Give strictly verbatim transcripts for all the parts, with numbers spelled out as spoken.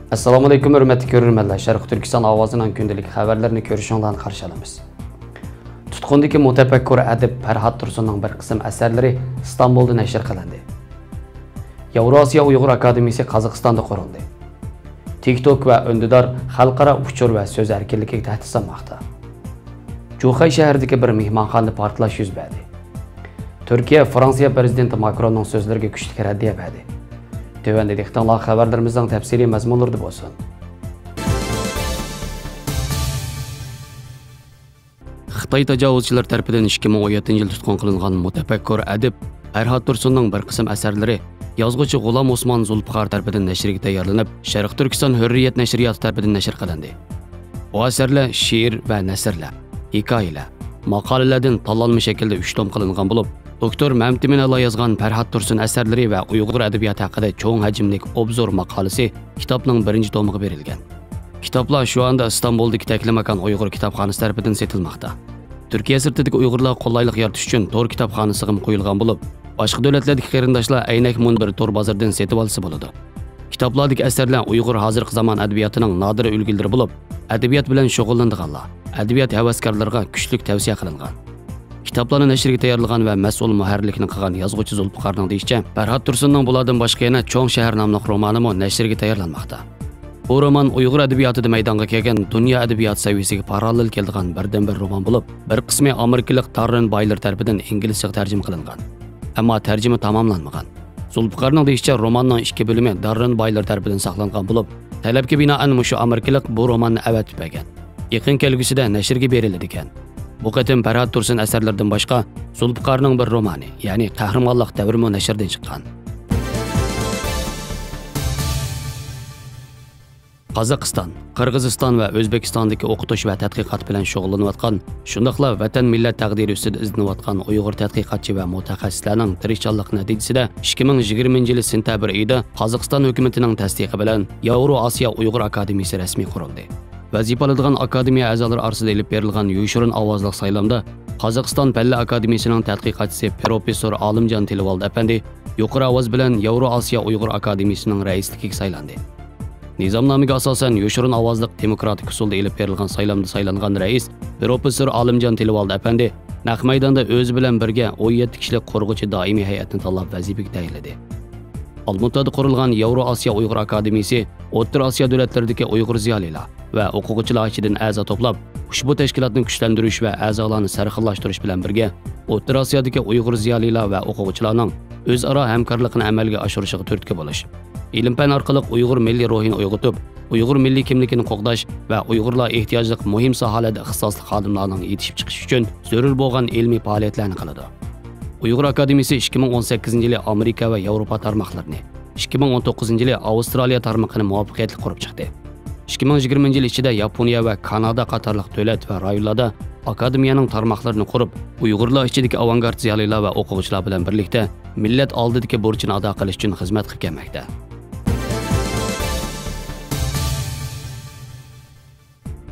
ئەسسالامۇئەلەيكۇم، ھۆرمەتلىك كۆرۈرمەنلەر. شەرقىي تۈركىستان ئاۋازىنىڭ كۈندىلىك خەۋەرلىرىنى كۆرۈشۈڭلارنى قارشى ئالىمىز. تۇتقۇندىكى مۇتەپەككۇر ئەدىب پەرھات تۇرسۇننىڭ بىر قىسىم ئەسەرلىرى ئىستانبۇلدا نەشر قىلىندى. ياۋراسىيا ئۇيغۇر ئاكادېمىيىسى قازاقىستاندا قۇرۇلدى. تىك توك ۋە ئۈندىدار خەلقئارا ئۇچۇر ۋە سۆز ئەركىنلىكىگە تەھدىت سالماقتا. جۇخەي شەھىرىدىكى بىر مېھمانخانىدا پارتلاش يۈز بەردى. تۈركىيە فرانسىيە پىرېزىدېنتى ماكروننىڭ سۆزلىرىگە كۈچلۈك رەددىيە بەردى. تۆۋەندە دىققىتىڭلارغا خەۋەرلىرىمىزنىڭ تەپسىلىي مەزمۇنلىرىدا بولسۇن. خىتاي تاجاۋۇزچىلىرى تەرىپىدىن ئىككى مىڭ ئون يەتتىنچى يىل تۇتقۇن قىلىنغان مۇتەپەككۇر ئەدىب پەرھات تۇرسۇننىڭ بىر قىسىم ئەسەرلىرى يازغۇچى غۇلام ئوسمان زۇلپىقار تەرىپىدىن نەشرگە تەييارلىنىپ، شەرقىي تۈركىستان ھۆررىيەت نەشرىياتى تەرىپىدىن نەشر قىلىندى. بۇ ئەسەرلەر شېئىر ۋە نەسرلەر، ھېكايىلەر، ماقالىلەردىن تاللانما شەكىلدە ئۈچ توم قىلىنغان بولۇپ، دوكتور مەمتىمىن ئەلا يازغان پەرھات تۇرسۇن ئەسەرلىرى ۋە ئۇيغۇر ئەدەبىياتى ھەققىدە چوڭ ھەجىملىك ئوبزور ماقالىسى كىتابنىڭ بىرىنچى تومىغا بېرىلگەن. كىتابلار شۇ ئاندا ئىستانبۇلدىكى تەكلىماكان ئۇيغۇر كىتابخانىسى تەرىپىدىن سېتىلماقتا. تۈركىيە سىرتىدىكى ئۇيغۇرلارغا قولايلىق يارىتىش ئۈچۈن تور كىتابخانىسىغىمۇ قويۇلغان بولۇپ، باشقا دۆلەتلەردىكى قېرىنداشلار ئەينەك مۇنبىرى تور بازىرىدىن سېتىۋالسا بولىدۇ. كىتابلاردىكى ئەسەرلەر ئۇيغۇر ھازىرقى زامان ئەدەبىياتىنىڭ نادىر ئۈلگىلىرى بولۇپ، ئەدەبىيات بىلەن شۇغۇللىنىدىغانلار، ئەدەبىيات ھەۋەسكارلىرىغا كۈچلۈك تەۋسىيە قىلىنغان. كىتابلارنى نەشرگە تەييارلىغان ۋە مەسئۇل مۇھەررىرلىكىنى قىلغان يازغۇچى زۇلپىقارنىڭ دېيىشىچە، پەرھات تۇرسۇننىڭ بۇلاردىن باشقا يەنە چوڭ شەھەر ناملىق رومانىمۇ نەشرگە تەييارلانماقتا. بۇ رومان ئۇيغۇر ئەدەبىياتىدا مەيدانغا كەلگەن دۇنيا ئەدەبىيات سەۋىيەسىگە پاراللېل كېلىدىغان بىردىنبىر رومان بولۇپ، بىر قىسمى ئامېرىكىلىق داررېن بايلېر تەرىپىدىن ئىنگلىزچىغا تەرجىمە قىلىنغان. ئەمما تەرجىمە تاماملانمىغان. زۇلپىقارنىڭ دېيىشىچە، روماننىڭ ئىككى بۆلۈمى داررېن بايلېر تەرىپىدىن ساقلانغان بولۇپ، تەلەپكە بىنائەن مۇشۇ ئامېرىكىلىق بۇ روماننى ئەۋەتىپ بەرگەن. يېقىن كەلگۈسىدە نەشرگە بېرىلىدىكەن. بۇ قېتىم پەرھات تۇرسۇن ئەسەرلىرىدىن باشقا، زۇلپىقارنىڭ بىر رومانى، يەنى قەھرىمانلىق دەۋرىمۇ نەشردىن چىققان. قازاقىستان، قىرغىزىستان ۋە ئۆزبېكىستاندىكى ئوقۇتۇش ۋە تەتقىقات بىلەن شۇغۇللىنىۋاتقان، شۇنداقلا ۋەتەن مىللەت تەقدىرى ئۈستىدە ئىزدىنىۋاتقان ئۇيغۇر تەتقىقاتچى ۋە مۇتەخەسسىسلەرنىڭ تىرىشچانلىقى نەتىجىسىدە، ئىككى مىڭ يىگىرمىنچى يىلى سېنتەبىر ئېيىدا قازاقىستان ھۆكۈمىتىنىڭ تەستىقى بىلەن ياۋرو ئاسىيا ئۇيغۇر ئاكادېمىيىسى رەسمىي قۇرۇلدى. ۋەزىپە ئالىدىغان ئاكادېمىيە ئەزالىرى ئارىسىدا ئېلىپ بېرىلغان يوشۇرۇن ئاۋازلىق سايلامدا قازاقىستان پەنلەر ئاكادېمىيىسىنىڭ تەتقىقاتچىسى پروفېسسور ئالىمجان تىلىۋالدى ئەپەندى يۇقىرى ئاۋاز بىلەن ياۋرو ئاسىيا ئۇيغۇر ئاكادېمىيىسىنىڭ رەئىسلىكىگە سايلاندى. نىزامنامىگە ئاساسەن، يوشۇرۇن ئاۋازلىق دېموكراتىك ئۇسۇلدا ئېلىپ بېرىلغان سايلامدا سايلانغان رەئىس پروفېسسور ئالىمجان تىلىۋالدى ئەپەندى نەق مەيداندا ئۆزى بىلەن بىرگە ئون يەتتە كىشىلىك قۇرغۇچى دائىمىي ھەيئەتنى تاللاپ ۋەزىپىگە تەيىنلىدى. ئالمۇتادا قۇرۇلغان ياۋرو ئاسىيا ئۇيغۇر ئاكادېمىيىسى ئوتتۇرا ئاسىيا دۆلەتلىرىدىكى ئۇيغۇر زىيالىيلار ۋە ئوقۇغۇچىلار ئىچىدىن ئەزا توپلاپ، ئۇشبۇ تەشكىلاتنى كۈچلەندۈرۈش ۋە ئەزالارنى سەرخىللاشتۇرۇش بىلەن بىرگە، ئوتتۇرا ئاسىيادىكى ئۇيغۇر زىيالىيلار ۋە ئوقۇغۇچىلارنىڭ ئۆزئارا ھەمكارلىقىنى ئەمەلگە ئاشۇرۇشىغا تۈرتكە بولۇش، ئىلىم-پەن ئارقىلىق ئۇيغۇر مىللىي روھىنى ئويغىتىپ، ئۇيغۇر مىللىي كىملىكىنى قوغداش ۋە ئۇيغۇرلار ئېھتىياجلىق مۇھىم ساھەلەردە ئىختىساسلىق خادىملارنىڭ يېتىشىپ چىقىشى ئۈچۈن زۆرۈر بولغان ئىلمىي پائالىيەتلەرنى قىلىدۇ. ئۇيغۇر ئاكادېمىيىسى ئىككى مىڭ ئون سەككىزىنچى يىلى ئامېرىكا ۋە ياۋروپا تارماقلىرىنى، ئىككى مىڭ ئون توققۇزىنچى يىلى ئاۋسترالىيە تارمىقىنى مۇۋەپپەقىيەتلىك قۇرۇپ چىقتى. ئىككى مىڭ يىگىرمىنچى يىل ئىچىدە ياپونىيە ۋە كانادا قاتارلىق دۆلەت ۋە رايونلاردا ئاكادېمىيەنىڭ تارماقلىرىنى قۇرۇپ، ئۇيغۇرلار ئىچىدىكى ئاۋانگارت زىيالىيلار ۋە ئوقۇغۇچىلار بىلەن بىرلىكتە مىللەت ئالدىدىكى بۇرچىنى ئادا قىلىش ئۈچۈن خىزمەت قىلىپ كەلمەكتە.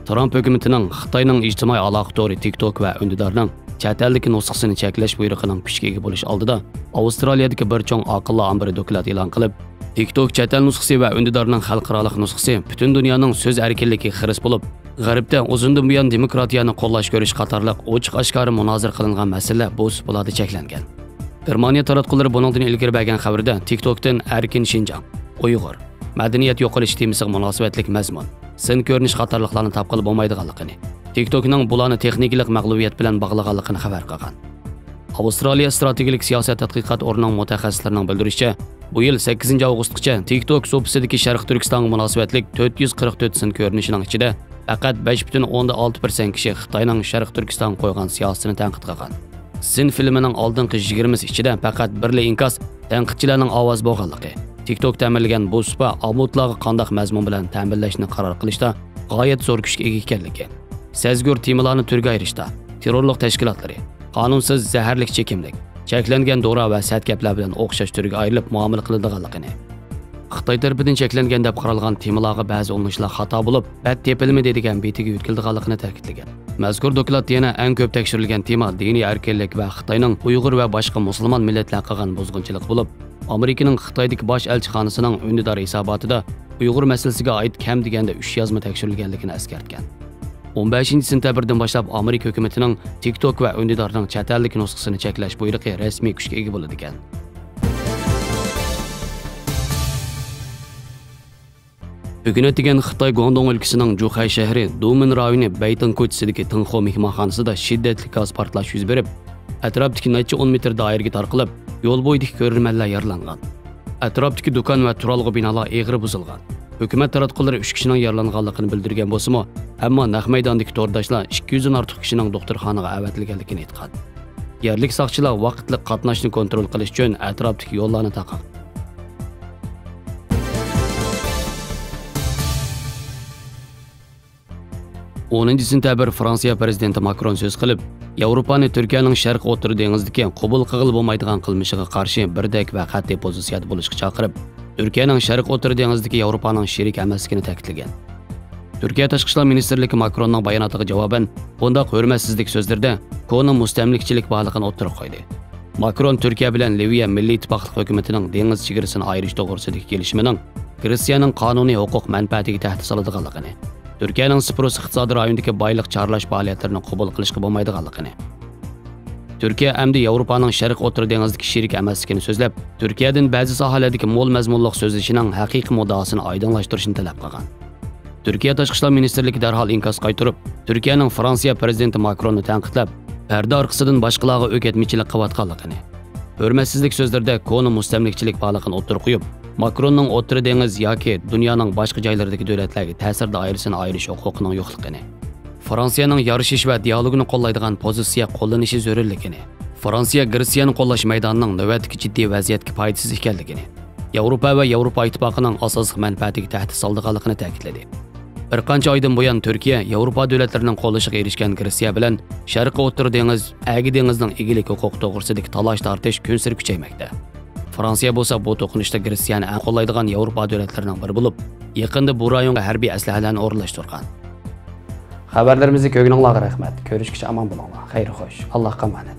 ترامپ ھۆكۈمىتىنىڭ خىتاينىڭ ئىجتىمائىي ئالاقە تورى تىك توك ۋە ئۈندىدارنىڭ چەت ئەلدىكى نۇسخىسىنى چەكلەش بۇيرۇقىنىڭ كۈچكە ئىگە بولۇش ئالدىدا، ئاۋسترالىيەدىكى بىر چوڭ ئاقىللار ئامبىرى دوكلات ئېلان قىلىپ، تىك توك چەت ئەل نۇسخىسى ۋە ئۈندىدارنىڭ خەلقئارالىق نۇسخىسى پۈتۈن دۇنيانىڭ سۆز ئەركىنلىكىگە خىرىس بولۇپ، غەربتە ئۇزۇندىن بۇيان دېموكراتىيەنى قوللاش كۆرۈش قاتارلىق ئوچۇق-ئاشكارا مۇنازىرە قىلىنغان مەسىلىلەر بۇ سۇپىلاردا چەكلەنگەن. گېرمانىيە تاراتقۇلىرى بۇنىڭدىن ئىلگىرى بەرگەن خەۋىرىدە، تىك توكتىن ئەركىن شىنجاڭ، ئۇيغۇر، مەدەنىيەت يوقىلىش تېمىسىغا مۇناسىۋەتلىك مەزمۇن، سىن كۆرۈنۈش قاتارلىقلارنى تاپقىلى بولمايدىغانلىقىنى، تىك توكنىڭ بۇلارنى تېخنىكىلىق مەغلۇبىيەت بىلەن باغلىغانلىقىنى خەۋەر قىلغان. ئاۋسترالىيە ئىستراتېگىيەلىك سىياسەت تەتقىقات ئورنىنىڭ مۇتەخەسسىسلىرىنىڭ بىلدۈرۈشىچە، بۇ يىل سەككىزىنچى ئاۋغۇستقىچە تىك توك سۇپىسىدىكى شەرقىي تۈركىستانغا مۇناسىۋەتلىك تۆت يۈز قىرىق تۆت سىن كۆرۈنۈشىنىڭ ئىچىدە پەقەت بەش پۈتۈن ئوندىن ئالتە پىرسەنت كىشى خىتاينىڭ شەرقىي تۈركىستانغا قويغان سىياسىتىنى تەنقىد قىلغان. سىن فىلىمىنىڭ ئالدىنقى يىگىرمىسى ئىچىدە پەقەت بىرلا ئىنكاس تەنقىدچىلەرنىڭ ئاۋازى بولغانلىقى، تىك توك تەمىنلىگەن بۇ سۇپا ئامۇتلارغا قانداق مەزمۇن بىلەن تەمىنلەشنى قارار قىلىشتا غايەت زور كۈچكە ئىگە ئىكەنلىكى، سەزگۈر تېمىلارنى تۈرگە ئايرىشتا، تېررورلۇق تەشكىلاتلىرى، قانۇنسىز زەھەرلىك چېكىملىك، چەكلەنگەن دورا ۋە سەت گەپلەر بىلەن ئوخشاش تۈرگە ئايرىلىپ مۇئامىلە قىلىنىدىغانلىقىنى، خىتاي تەرىپىدىن چەكلەنگەن دەپ قارالغان تېمىلارغا بەزى ئۇلىنىشلار خاتا بولۇپ، بەت تېپىلمىدى دېگەن بېتىگە يۆتكىلىدىغانلىقىنى تەكىتلىگەن. مەزكۇر دوكلاتتا يەنە ئەڭ كۆپ تەكشۈرۈلگەن تېما دىنىي ئەركىنلىك ۋە خىتاينىڭ ئۇيغۇر ۋە باشقا مۇسۇلمان مىللەتلەرگە قىلغان بۇزغۇنچىلىقى بولۇپ، ئامېرىكىنىڭ خىتايدىكى باش ئەلچىخانىسىنىڭ ئۈندىدار ھېساباتىدا ئۇيغۇر مەسىلىسىگە ئائىت كەم دېگەندە ئۈچ يازما تەكشۈرۈلگەنلىكىنى ئەسكەرتكەن. ئون بەشىنچى سېنتەبىردىن باشلاپ ئامېرىكا ھۆكۈمىتىنىڭ تىك توك ۋە ئۈندىدارنىڭ چەت ئەللىك نۇسخىسىنى چەكلەش بۇيرۇقى رەسمىي كۈچكە ئىگە بولىدىكەن. بۈگۈن ئەتىگەن خىتاي گۇاڭدۇڭ ئۆلكىسىنىڭ جۇخەي شەھىرى دۇمىن رايونى بەيتىڭ كوچىسىدىكى تىڭخو مېھمانخانىسىدا شىددەتلىك گاز پارتلاش يۈز بېرىپ، ئەتراپتىكى نەچچە ئون مېتىر دائىرىگە تارقىلىپ، يول بويىدىكى كۆرۈرمەنلەر يارىلانغان. ئەتراپتىكى دۇكان ۋە تۇرالغۇ بىنالار ئېغىر بۇزۇلغان. ھۆكۈمەت تاراتقۇلىرى ئۈچ كىشىنىڭ يارىلانغانلىقىنى بىلدۈرگەن بولسىمۇ، ئەمما نەق مەيداندىكى تورداشلار ئىككى يۈزدىن ئارتۇق كىشىنىڭ دوختۇرخانىغا ئەۋەتىلگەنلىكىنى ئېيتقان. يەرلىك ساقچىلار ۋاقىتلىق قاتناشنى كونترول قىلىش ئۈچۈن ئەتراپتىكى يوللارنى تاقىغان. ئونىنچى سېنتەبىر، فرانسىيە پىرېزىدېنتى ماكرون سۆز قىلىپ، ياۋروپانى تۈركىيەنىڭ شەرقىي ئوتتۇرا دېڭىزدىكى قوبۇل قىلغىلى بولمايدىغان قىلمىشىغا قارشى بىردەك ۋە قەتئىي پوزىتسىيەدە بولۇشقا چاقىرىپ، تۈركىيەنىڭ شەرقىي ئوتتۇرا دېڭىزدىكى ياۋروپانىڭ شېرىكى ئەمەسلىكىنى تەكىتلىگەن. تۈركىيە تاشقى ئىشلار مىنىستىرلىكى ماكروننىڭ باياناتىغا جاۋابەن، بۇنداق ھۆرمەتسىزلىك سۆزلىرىدە كونا مۇستەملىكىچىلىك بارلىقىنى ئوتتۇرىغا قويدى. ماكرون تۈركىيە بىلەن لىۋىيە مىللىي ئىتتىپاقلىق ھۆكۈمىتىنىڭ دېڭىز چېگرىسىنى ئايرىش توغرىسىدىكى كېلىشىمىنىڭ گرېتسىيەنىڭ قانۇنىي ھوقۇق مەنپەئەتىگە تەھدىت سالىدىغانلىقىنى، تۈركىيەنىڭ سىپرۇس ئىقتىسادىي رايونىدىكى بايلىق چارلاش پائالىيەتلىرىنى قوبۇل قىلىشقا بولمايدىغانلىقىنى، تۈركىيە ئەمدى ياۋروپانىڭ شەرقىي ئوتتۇرا دېڭىزدىكى شېرىكى ئەمەسلىكىنى سۆزلەپ، تۈركىيەدىن بەزى ساھەلەردىكى مول مەزمۇنلۇق سۆزلىشىشىنىڭ ھەقىقىي مۇددىئاسىنى ئايدىڭلاشتۇرۇشنى تەلەپ قىلغان. تۈركىيە تاشقى ئىشلار مىنىستىرلىكى دەرھال ئىنكاس قايتۇرۇپ، تۈركىيەنىڭ فرانسىيە پىرېزىدېنتى ماكروننى تەنقىدلەپ، پەردە ئارقىسىدىن باشقىلارغا ئۆگەتمىچىلىك قىلىۋاتقانلىقىنى، ھۆرمەتسىزلىك سۆزلىرىدە كونا مۇستەملىكىچىلىك بارلىقىنى ئوتتۇرىغا قويۇپ، ماكروننىڭ ئوتتۇرا دېڭىز ياكى دۇنيانىڭ باشقا جايلىرىدىكى دۆلەتلەرگە تەسىر دائىرىسىنى ئايرىش ھوقۇقىنىڭ يوقلۇقىنى، فرانسىيەنىڭ يارىشىش ۋە دىئالوگنى قوللايدىغان پوزىتسىيە قوللىنىشى زۆرۈرلۈكىنى، فرانسىيە گرېتسىيەنى قوللاش مەيدانىنىڭ نۆۋەتتىكى جىددىي ۋەزىيەتكە پايدىسىز ئىكەنلىكىنى، ياۋروپا ۋە ياۋروپا ئىتتىپاقىنىڭ ئاساسلىق مەنپەئەتىگە تەھدىت سالىدىغانلىقىنى تەكىتلىدى. بىر قانچە ئايدىن بۇيان تۈركىيە ياۋروپا دۆلەتلىرىنىڭ قوللىشىغا ئېرىشكەن گرېتسىيە بىلەن شەرقىي ئوتتۇرا دېڭىز، ئەگە دېڭىزىنىڭ ئىگىلىك ھوقۇقى توغرىسىدىكى تالاش-تارتىش كۈنسېرى كۈچەيمەكتە. فرانسىيە بولسا بۇ توقۇنۇشتا گرېتسىيەنى ئەڭ قوللايدىغان ياۋروپا دۆلەتلىرىنىڭ بىرى بولۇپ، يېقىندا بۇ رايونغا ھەربىي ئەسلىھەلەرنى ئورۇنلاشتۇرغان. خەۋەرلىرىمىزنى كۆرگىنىڭلارغا رەھمەت. كۆرۈشكىچە ئامان بولۇڭلار. خەير خوش. ئاللاھقا ئامانەت.